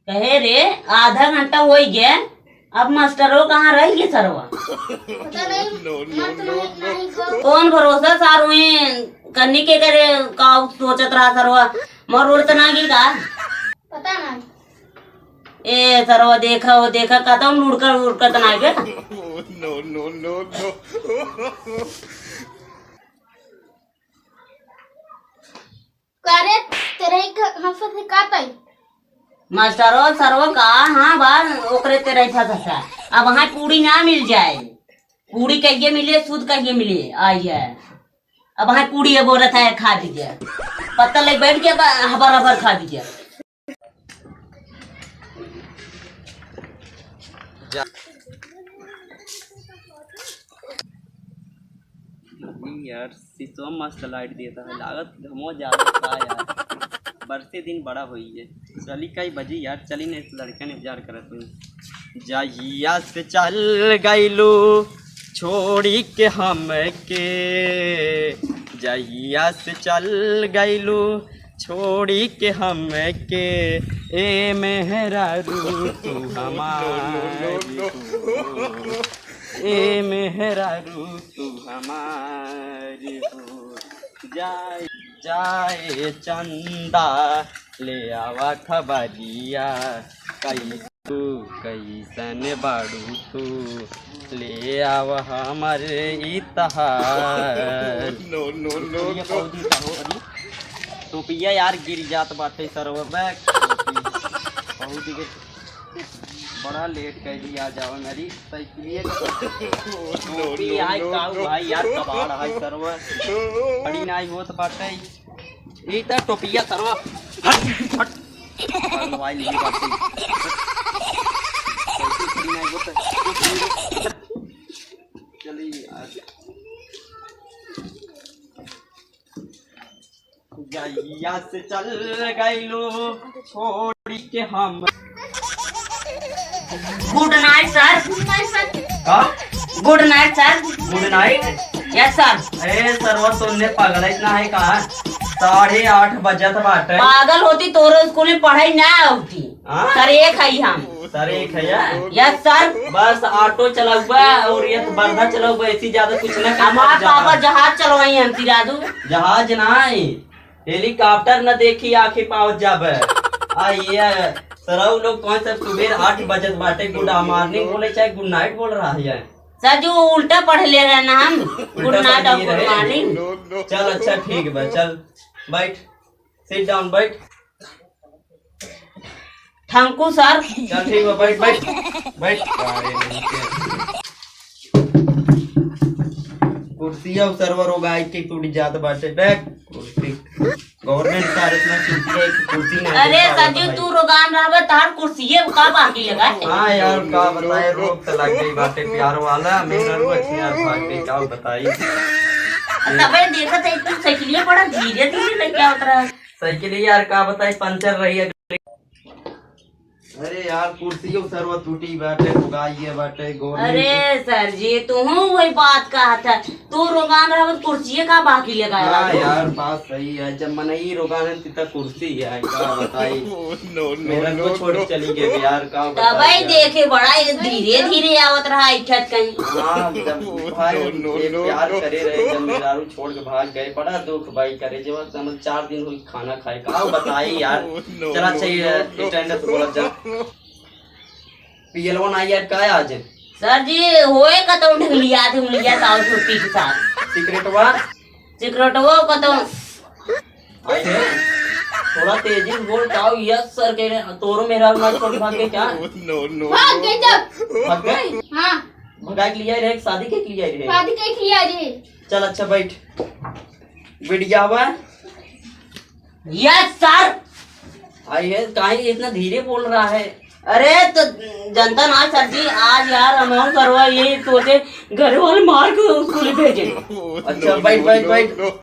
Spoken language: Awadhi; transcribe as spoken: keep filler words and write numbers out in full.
कहे रे, आधा घंटा होइ गया, अब मास्टरो कहाँ रह गए सरवा? पता नहीं, मत नहीं, नहीं को। कौन भरोसा सार हुई, कन्नी के करे का सोचत रहा सरवा, मर उड़ त ना गई का? पता नहीं। ए सरवा देखा, वो देखा, कहता हूँ लुढ़कर उड़कर त ना गया। का रे, तेरे ही घ-, हम सब से का तई? मास्टरो, सरवा का, हाँ बा, ओकरे तेरे ही फंसता। अब वहाँ पूड़ी ना मिल जाए। पूड़ी कहिए मिले, सूद कहिए मिले, आइए। अब वहाँ पूड़ी ये बोलत है, खा दीजिए। पत्ता ले बैठ गया, बा-, हबर हबर खा दीजिए। जा। ई यार, शीशवा मस्त लाइट देता है, लागत घमो जाता है यार। बरसे दिन बड़ा होई है। चली कई बजी यार, चली नहीं तो लड़का ने इंतजार करत हुई। जहिया से चल गईलू छोड़ी के हमके, जहिया से चल गईलू छोड़ी के हमके, ए मेहरारू तू हमारी हो, ए मेहरारू तू हमारी हो। जाए, जाए चंदा ले आवा खबरिया, कई तू कैसन बाड़ू तू, ले आव हमर इतहार। No, no, no, ये no। पौधी का हो, अरे, टोपिया यार गिर जात बाटे सरवा, बैक टोपी। पौधी के बड़ा लेट कैली आ जाओ मेरी साइकिलिए का। टोपी आई काऊ भाई यार, कबाड़ आई सरवा। बड़ी नाई होत बाटे। ई त टोपिया सरवा। हट, हट। मोबाइल नहीं बाटे। कैसे फ्री नहीं होता? चलिए आज। जहिया से चल गईलू छोड़ी के हम। Good night sir। Good night sir। का? Good night sir। Good night। Yes sir। अरे सरवा, तोन्ने पागल है इतना है का? साढ़े आठ बजत बाटे। पागल होती तोरो स्कूल में पढ़ाई ना होती। हाँ? सर एक है हम। सर एक है यार। Yes sir। बस ऑटो चलाउबा और ये तो बर्धा चलाउबा, ऐसी ज्यादा कुछ ना कर हमार जा। पापा जहाज चलवाई हमसे राजू। जहाज ना है, हेलीकॉप्टर न देखी आँखी पावत जाबे। आ ये सरऊ लोग कौन सा सुबेर आठ बजत बाटे, good morning बोले चाहे good night बोल रहा है। सर जी, वो उल्टा पढ़ ले रहे ना हम। उल्टा good night पढ़ और लिए good रहे। Morning। चल अच्छा ठीक बा, चल बैठ, sit down, बैठ। Thank you sir। चल ठीक बा, बैठ, बैठ, बैठ। कुर्सिया उ सरवा रोगाई के टूट जात बाटे। बैठ, कुर्सी। Government का इतना चुप है कि कुर्सी ना अरे दे पावत सर जी, भाई। तू रोगान रहबे, तार कुर्सिये का बाकी लगा है? हाँ यार, का बताए, रोग तो लग गई बाटे प्यार वाला, मेहरारू अच्छी यार भाग गई, का बताई। तबे देखत है, तू साइकिलिया बड़ा धीरे धीरे लेके आवत रहा है। साइकिल यार, का बताई, पंचर रही है। अरे यार, कुर्सियो सरवा टूटी बाटे, रोगाइए बाटे, government अरे सर जी, तुहूँ वही बात कहत है, तू रोगान रहबे तो कुर्सिये का बाकी लगाए हाँ बाटे? यार, बात सही है, जब मनई रोगान है, तिता कुर्सी है, का बताई? No, no, मेहरारू no, छोड़ no। चली गई यार, का बताई तबे यार? देखे, बड़ा ये धीरे धीरे आवत रहा, इठत कहीं। हाँ, जब भाई no, no, ये no, प्यार no। करे रहे, जब मेहरारू छोड़ के भाग गए, बड़ा दुख भाई करे, जब समझ चार दिन हुई खाना खाए, का बताई यार? No, चला, no, अच्छा, ये no, no। Attendance बोला जा। पियलवा ना यार, का आज? सर जी, होए कतौ ढिंगलिया, ढिंगलिया ताऊ छुट्टी के साथ। सिगरेटवा? सिगरेटवा कतौ। अरे, थोड़ा तेजी से बोल, ताऊ, yes sir कह रहे हैं। तोरो मेहरारू ना छोड़ भाग गए क्या? No, no, भाग गए जब। भाग गए? हाँ। भगाई के लिए रहे, शादी के लिए रहे? शादी के लिए रहे। चल, अच्छा, बैठ। बिटिया बा? Yes sir। आई है, काहे इतना धीरे बोल रहा है? अरे, तो जनता ना सर जी, आज यार हम सरवा यही सोचे, घर वाले मार के स्कूल भेजे। अच्छा, बैठ, बैठ, बैठ।